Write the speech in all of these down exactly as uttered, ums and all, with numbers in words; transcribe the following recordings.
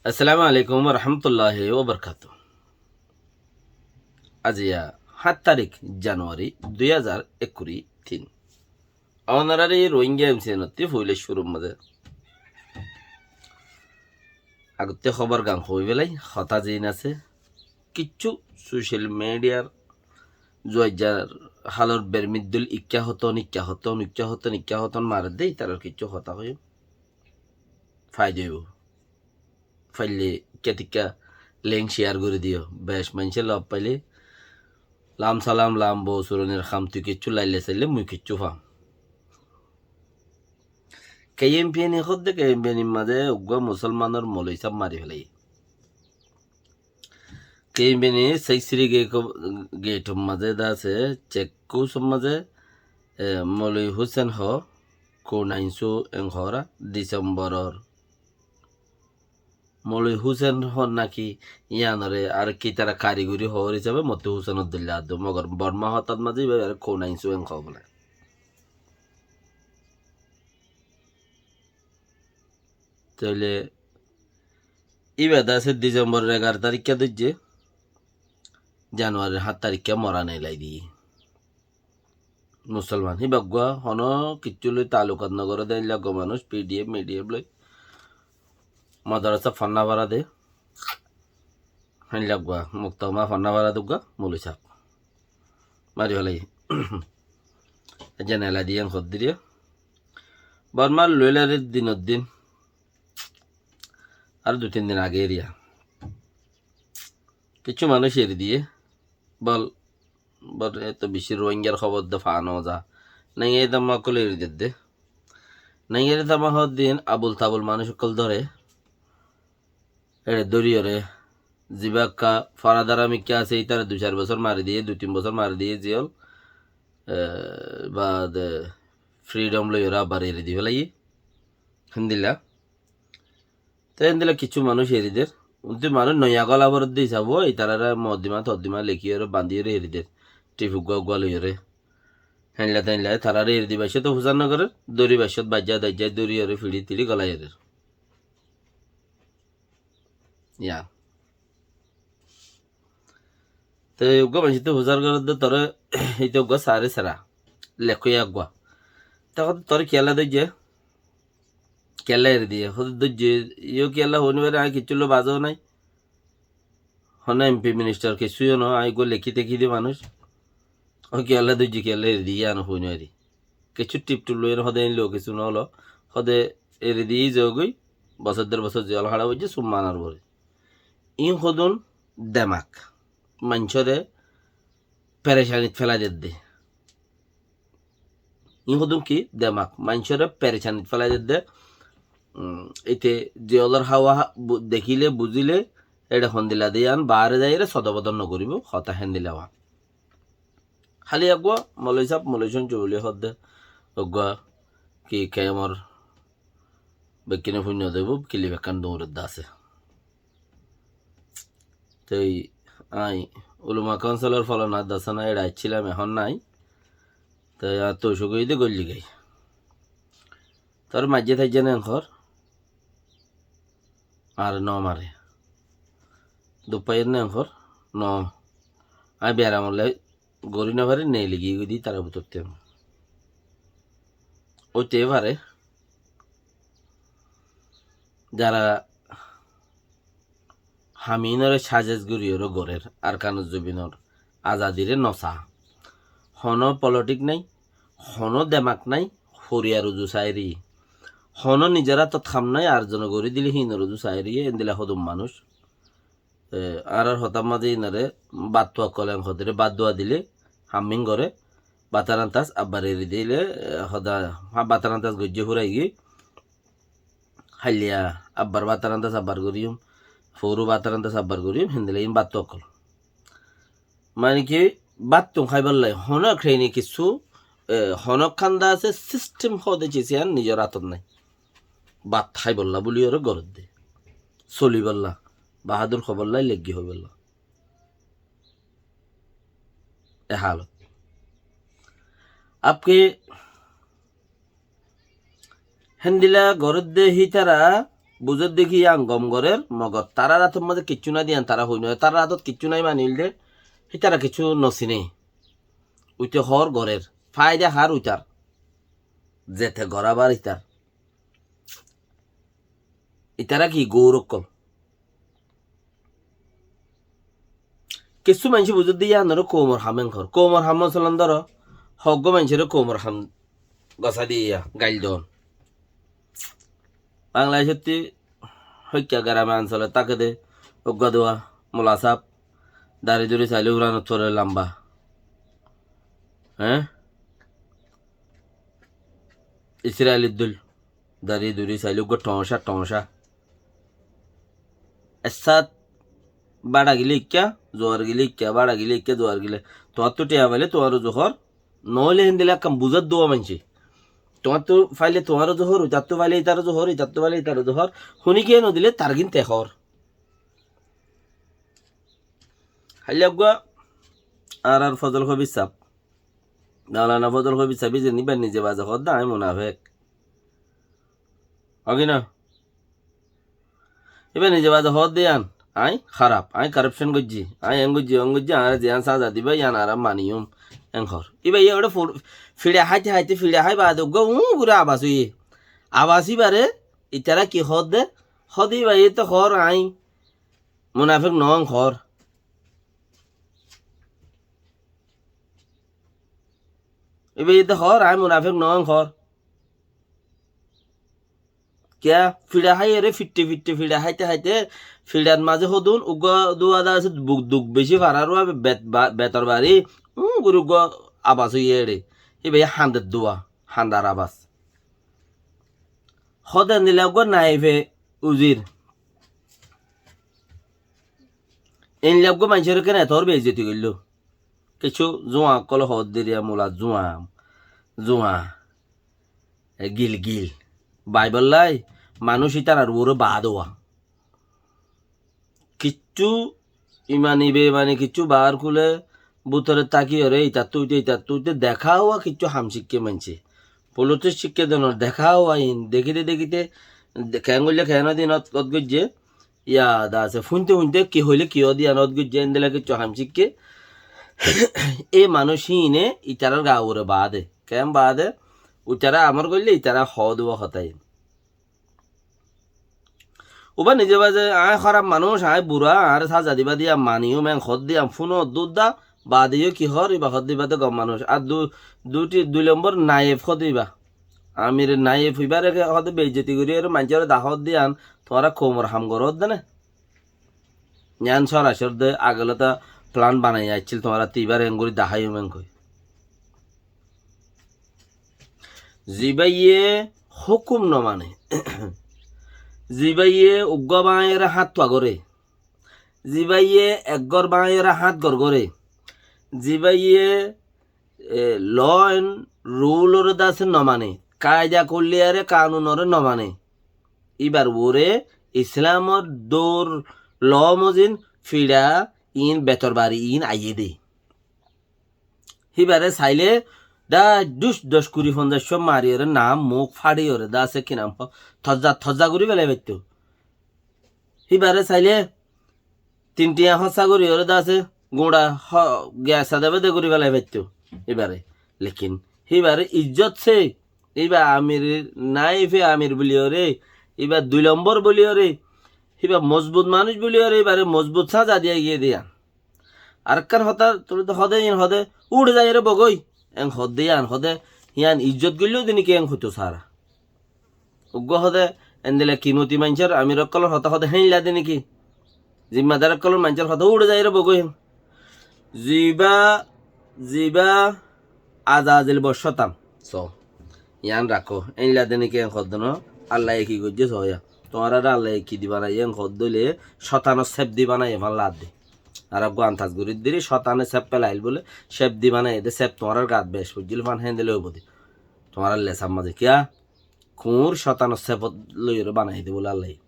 Assalamu alaikum warahmatulláhi wabarakátuhu. Aijja háñt tarík januwari dui házar ekkuri tin. Ónoráre Rohingya M C N ottú foila cúrur mazé agottí hóbor gán hoói félai, hotá ziín asé, kiccú social mediar zuaijjar hálor bermíddul ikká hotón, ikká hotón, ikká hotón, ikká hotón maredde, ítarar kiccú hotá hoiyúm. Faida óibo. Faille ikká tikká link share gorí diyó. Bec maincé lof faile lam salam lam bou suronir ham tui kiccú laille saille mui kiccú fam. K M P N e hoódde, K M P N e mazé uggúa musolmanor moloi sáb mari félaiye. K M P N e Saiksiri ge-, gate or mazé de asé, check post or mazé, e, Moloi Husen hoó, Kunainsu en hoóra, December or Moloi Husen hoór náki, yíanore ar ki tará karigori hoór hísabe Mottu Husenor dóilla addo, mogor Borma hotát mazé íba ar Kunainsu en hoó bóle. Tóile íba de asé December or egaro taríkka dóijje, januarir háñt taríkka moran elai diyé. Musolman, híba uggúa honó kiccú loi taalukat no goré de, héilla uggúa manúic P D F, M D F loi madrasa fonná fora de, héilla uggúa muktamá fonná fora de uggúa moloi sáb mari félaiye. Aijja nela diyan hoddiriya. Bormar loilari dinor din, ar dui tin din age eriya. Kiccú manúic eri diyé, bol, bol eto beci Rohingyar hóbor de faa no za. Naingari tamma ókkol eri dedde. Naingari tamma hoddin abul tabul manúic ókkol dóre. Ere dóriyoré, zibá ekka fara dara mikká asé, ítare dui sair bosór mari diyé, dui tin bosór mari diyé, ziyól, e, baade freedom loiyoré abar eri di félaiye. Héndilla. Te héndilla kiccú manúic eri der. Untu manúic noiya gola foredde hísab ói, ítarare moddima toddima lekíyoré bandíyoré eri der. Tip uggúa uggúa loiyoré. Héndilla téndilla, tarare eri di baiccót fusár no gorér, dóri baiccót baijjá daijjá dóriyoré fiçi tiçi golai erer. Yián. Te uggúa maincóttu fusár gorédde toré, íte uggúa sari sera, lekkóiya uggúa. Te hoódde toré kiyólla dóijje, kiyólla eri diyé, hoódde dóijje, yó kiyólla hoói no fare, añí kiccú loi bazó nái. Honó M P minister kessú yó no, añí uggúa lekí tekí de manúic. Ó kiyólla dóijje, kiyólla eri diyé, yián hoói no fari. Kessú tip tup loi hoóde, iín loi kessú no ólo, hoóde eri diyé zagói, bosór der bosór ziyól hára óiye, summa anar fore. Iín hodún demak, maincóre perecanit félai dedde. Iín hodún ki demak, maincóre perecanit félai dedde. Um, íte ziyólor háwa há-, bu-, dekíle, buzíle, eçe hondilla de yián baáre zaiyóre sodobodor no goríbo, hotá héndilla wá. Háli eggúa moloi sáb, moloi cúncu buli hoódde, eggúa ki kemor bekkúne fúinno dóibo, kilip ekkán duñr edde asé. Toi añí ulama kaunsilor folona dasana eçe aiccílam, ehón nái. Toi añáttu ocúk óiye de góilli gái. Tor maijjé táijje né enkor, añáre no mare. Duk faiyé né enkor, no. Añí biyaram olla gorí no fari, neeli giyói de ítara bútottu. Óite fare, zara ham iínoré sazes goríyoré gorér, Arkanor zobinor azadire no saá. Honó polotik nái, honó demak nái, foriyar uzu saáiriye. Honó nizor átot ham nái, ar zone gorí dile híinor uzu saáiriye, endilla hodún manúic. E, añárar hotár mazé iínoré bátdua ókkol en hoódde, bátdua dile ham iín goré, bát arantas abbar eri dile, e, hoda, ha, bát arantas goijjé fúrai giyói, háilla abbar bát arantas abbar goríyum, foóru bát arantas abbar goríyum, héndilla iín bátdua ókkol. Mane ki, báttun háibolla, honó ekréni kissú, e, honó ekkán de asé, sistem hoóde cis yián nizor átot nái. Bát háibolla buli oré gorédde. Solibolla, bahádur hoibolla, leggi hoibolla. E hálot. Abki héndilla gorédde hítara Buzódde ki yían gom gorér, mogor tarár átor mazé kiccú nái de yían tará hoói nofaré. Tarár átot kiccú nái mani óilde, hítara kiccú nosiné. Uite hoór gorér. Faida hár uitar. Zete gorá bar itar. Itará ki gour ókkol. Kessú maincé buzódde yíanoré koumor ham en hoór. Koumor ham mosolan dóro, hoggúa maincóre koumor ham gosá diyé yá, gail don. Bangladecótti hoikka gerame ansolot táke de, uggúa duwa, mola sáb, dari duri sailé uranot fore lamba. Eé? Israelir dóil. Dari duri sailé uggúa thoóñca, thoóñca. Ek sát bára gilé ikká, zuar gilé ikká, bára gilé ikká, zuar gilé. Tuáñrttú thiañ failé tuáñr uzu hoór, noóile héndilla ekkán buzár duwa maincé. Tuáñrttú failé tuáñr uzu hoór, itattú failé itar uzu hoór, itattú failé itar uzu hoór. Huni kiyé nodilé tar gín te hoór. Háilla uggúa añárar Fozol Kobir sáb. Maulana Fozol Kobir sábe zin íba nize baze hoódde aññí munafek. Óki no? Íba nize baze hoódde yían, aññí háraf, aññí karapcon goijjí, aññí eén goijjí, oón goijjí, añáre ziyán sáza diba yían añára maniyúm, en hoór. Íba yé óre fur-, fiça háite háite, fiça hái baade uggúa uú gorí abas óiye. Abas íbare itará ki hoódde? Hoódde íba yé to hoór aññí munafek noó en hoór. Íba yé to hoór aññí munafek noó en hoór. Kiyá? Fiça háiyore, fiçṭe fiçṭe fiça háite háite, fiçar mazé hodún uggúa duwa dase buk duk beci farar uwa bet-, ba-, betor bari, uú gorí uggúa abas óiye eçe. Íba yé hander duwa, handar abas. Hoóde endilla uggúa naife uzir. Endilla uggúa maincóre kene etor beizzoti goilló. Kessú zúañ ókkole hoódde riya mula zúañ, zúañ, e, gil gil. Baibollái manúic ítarar uore baád uwa. Kiccú imani beimani kiccú baár kúle bútore tákiyore itattú uite itattú uite deká uwa kiccú ham cikké maincé. Politik cikké de noó, deká uwa iín. Dekíte dekíte de-, keén goillé keén din ot, ot goijjé. Yá dase fúinte fúinte ki hoilé ki óde yían ot goijjé, endilla kiccú ham cikké. E manúic híine itarár gaure baáde. Keén baáde? Uitará amor goillé itará hoóde uwa hotá iín. Uba nize baze, aññí hóraf manúic, aññí burá, añáre sáza diba diya maniyúm, en hoódde yían fúno dúdda, baade yó ki hoór, iba hoódde iba de gom manúic. Ar du-, duti, dui lombor naiyef hoódde iba. Amir naiyef ibáre ke hoódde beizzoti gorí, ere maincóre dahót diyan, tuáñra koumor ham goródde né? Yián sorasor de agolóta plan banaiya aiccíl, tuáñrattú ibáre engorí daháiyum enkoi. Zibáye hókum nomane, zibáye uggúa báñiyore háñt fua goré, zibáye eggór báñiyore háñt gór goré, zibáye, e, law and rule ore dase nomane, kaida kolliyare kanun ore nomane, íbar uore Islamor dór law mozin fiça iín betor bari iín aiyé dé. Híbare sailé dha dhus dhoc kuri fonzaic cót mariyore nam muk façiyore dase ki nam ho tozza tozza guri felai faittó. Híbare sailé tin tiyañ hóssa guriyore dase guñça ho-, gesa debe de guri felai faittó. Híbare, lekin híbare izzot se, íba amir naife amir buliyore, íba dui lombor buliyore, híba mozbut manúic buliyore, íbare mozbut sáza diya giyé de yían. Arekkán hotá, tumi to hode, iín hode, uçe zaiyore bogói. En hode, yían hode, yían izzot goilló de niki en hoito sára. Uggúa hode, endilla kimoti maincór, amir ókkolor hotá hode, héinla de niki. Zimmadar ókkolor maincór hotá uçe zaiyore bogói. Ziba, ziba, Azazil boshotan. So, yián rakó. Éilla de niki en hoddé no, Allaye ki goijjé soóya. Tuáñrare Allaye ki di banaiyé en hoddé óile, cótanor sép di banaiyé fán laadde. Ar eggúa antas gorí diri, cótane sép felail bóle, sép di banaiyé de, sép tuáñrar gaat bec foijjíl fán héndilla óibo de. Tuáñrar lesar mazé kiyá? Kuñur cótanor sép loiyóre banaiyé de bóle Allaye.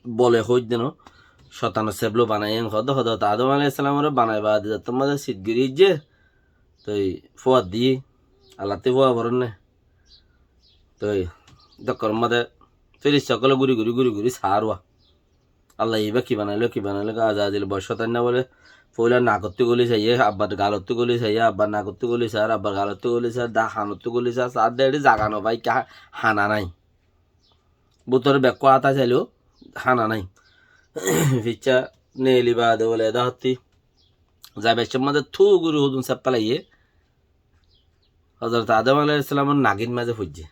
Bole hoóidde no, cótanor sép loi banaiyé en hoddé, Hozorot Adom aláihissalamoré banai baade zettót mazé sit gorí aijjé, toi fúat diyé, Allattú fúa forér né. Toi dokkor mazé fírista ókkole gúri gúri gúri gúri saár uá. Allaye ibá ki banailó, ki banailó, Azazil bocót ainná bóle, foóila nakottú goli saiyé, abbar galottú goli saiyé, abbar nakottú goli saár, abbar galottú goli saár, dá hanottú goli saár, saár de eçé zaga no fai, ki ha-, hana nái. Bútore bekkún ata sailó, hana nái. Ficcá neeli baade bóle, edá hottí. Zai beccór mazé tú gúri hodún sép felaiyé. Hozorot Adom alaihissalamor nagin mazé foijjé.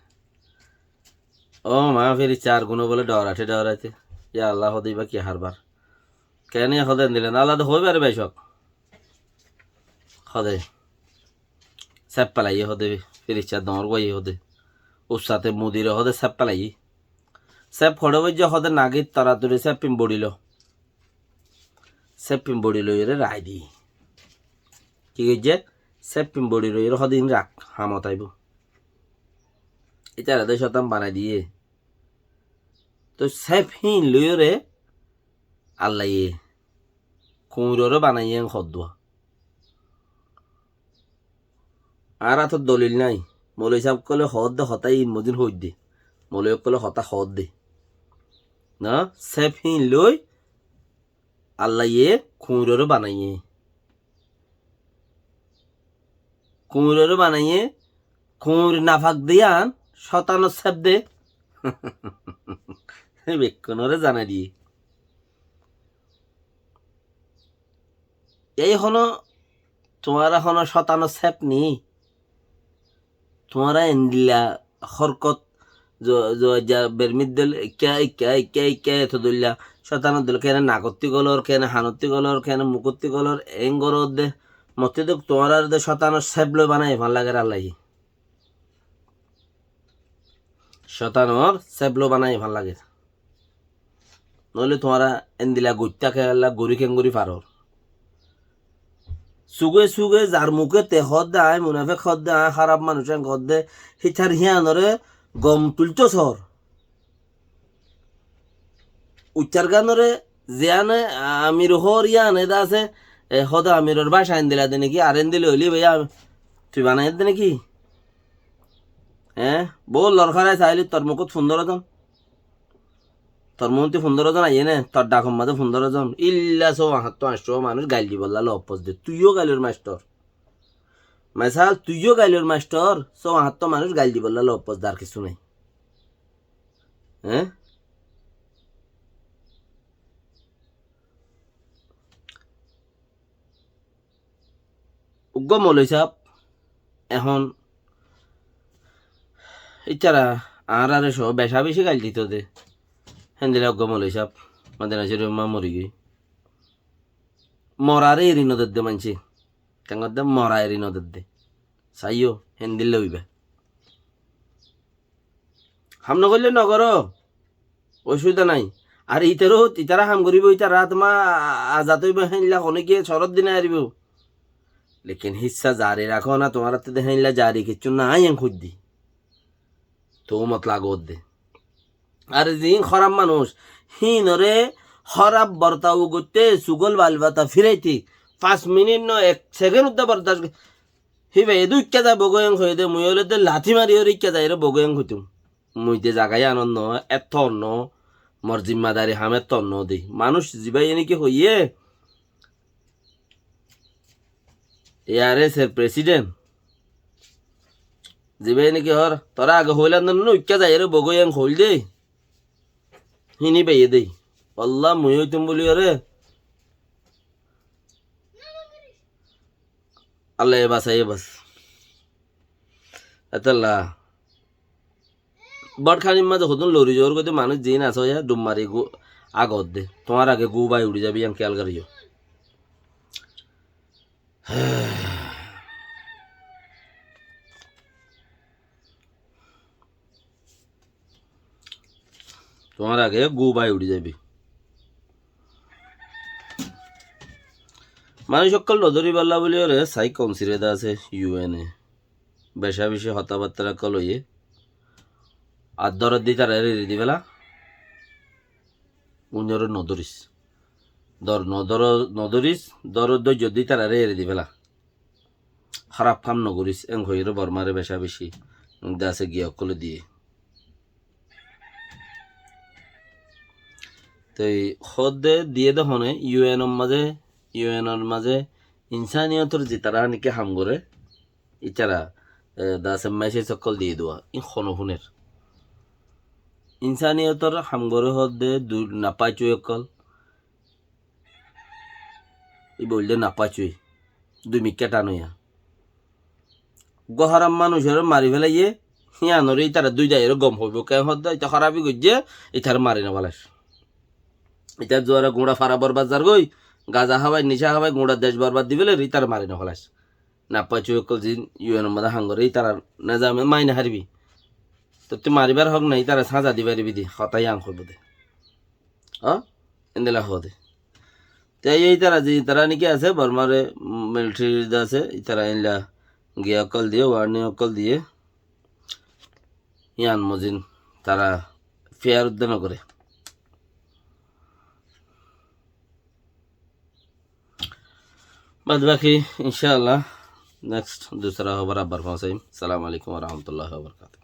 Ó ma, fírista ar gúne bóle dhoraité dhoraité. Ya Allah, hode ibá ki harbar? Kene hode endilla na, Allah de hoi fare becók. Hode. Sép felaiyé hode, fírista doñr guaiyé hode. Ussate mudire hode sép felaiyé. Sép hoçé foijjé hode nagit toratori sép fin boçiló. Sép fin boçi loiyóre rai diyé. Ki goijjé? Sép fin boçi loiyóre hode in rak, hamot aibó. Ítara de cótan banai diyé. Toi sép híin loiyóre Allaye kuñiroré banaiyé en hoddúa. Añár átot dolil nái. Moloi sáb ókkole hoódde hotá iín mozin hoóidde. Moloi ókkole hotá hoódde. Na, sép híin loi Allaye kuñiroré banaiyé. Kuñiroré banaiyé, kuñir nafak de yían, cótanor sép de. Bekkúnoré zanai diyé. Ei hono, tuáñra hono cótanor sép ni? Tuáñra endilla hórkot zo-, zo-, ja-, bermir dol, ikká, ikká, ikká, ikká, eto doilla, cótanor dol kene nakottí golor, kene hanottí golor, kene mukottí golor, en goródde, mottí de tuáñrar de cótanor sép loi banai fan lager Allaye. Cótanor sép loi banai fan lager. Noóile tuáñra endilla goittá kiyólla, gorí kengori faror. Suge suge zar muke te hoódde aññí munafek, hoódde aññí háraf manúic, en hoódde, hítar híanoré gom tuiltó sóor. Uccar gánore ziyáne amir hoór yían edá asé, e, hoóde amiror báca endilla de néki, ar endilla óile báiya tui banaiyédde néki? Eé, boóut lorkárai saáili tor mukót fundóro zon. Tor mukót fundóro zon aiyé né, tor dhakor mazé fundóro zon. Ílla sóu añcóttu añctó manúic gail dibollá lof foijjé. Tuiyó gailor mastor. Mesal, tuiyó gailor mastor, sóu añctó manúic gail dibollá lof foijjé, ar kessú nái. Eé? Uggúa moloi sáb, ehón ítara añáráre só becá becí gail dito de. Héndilla uggúa moloi sáb, Madina Córif má mori giyói. Moraré eri no dedde maincé. Teñgódde mora eri no dedde. Saiyó, héndilla óiba. Ham no goille no goró. Osubida nái. Ar itaró, itará ham goribo, itará atma a-, azad óibo, héinla hone giyé corot di no faribo. Lekin hissá zari rakó na, tuáñrattú de héinla zari kessú nái, en hoiddé. Tuhumot lagoódde. Ar ziín hóraf manúic, híinoré hóraf bortau goitté, sugól balbata firaité, fañs minit no, ek sekend uddá bordac go-, híba edú ikká zai bogói en hoiyé dé, mui óile dé lati mari óre ikká zai re bogói en hoitúm. Mui de zaga yíanot noó, ettór noó, mor zimmadari ham ettór noó de. Manúic zibáye néki hoiyé, A R S er president, zibáye néki hoór, toré age hoóilam de no, ikká zaiyóre bogói en hoóil de. Híin íbaye de. Wallá, mui óitum buli óre. Allaye basaiyé bas. Etólla. Bótkanir mazé hodún lori zoór goi de manúic ziín asó, yá dhum mari gú-, agor de. Tuáñr age gú bai uçí zaibí, yían kéyal goríyo. Tuáñr age gú bai uçí zaibí. Manúic ókkol no dóribolla buli óre sai kounsile de asé U N e. Becá becí hotábattára ókkol óiye. Ar dórodde ítarare eri di féla. Uññóre no dóris. Dór no dóro-, no dóris, dórodde ítarare eri di féla. Hóraf ham no goris, en hoiyóre Bormáre becá becí de asé giya ókkole diyé. Ei hoódde diyé de hone, U N or mazé, U N or mazé insaniyotor zitará niki ham goré, ítara, e, dase message ókkol diyé duwa, ín hono fúner. Insaniyotor ham goré hoódde du-, napaicui ókkol, íba óilde napaicui, dui mikká than óiya. Uggwá hóraf manúicoré mari félaiyé, híanoré ítara dui daiyóre gom hoibó, keén hoódde ítara hórafi goijjé, ítaré mari nofélair. Ítar duara guñça fara borbad zargói, gaza hábai, nicá hábai, guñça dec borbad di félair, ítaré mari nofélair. Napaicui ókkol zin U N or mazé ham goré, ítarar nezame mari nofaribí. Tottú maribar hók nai, ítaré sáza di faribí de, hotá yían hoibó de. Ó, endilla hoó de. Te ei ítara ze, ítara niki asé, Bormar, mm, military de asé, ítara endilla giya ókkol diyé, warning ókkol diyé. Yían mozin tara fiyar udde no goré. Bad baki, inshallah, next dusra hóbor abbar foóñsaiyum. Assalamu alaikum wa rahmatullahi wa barakatuhu.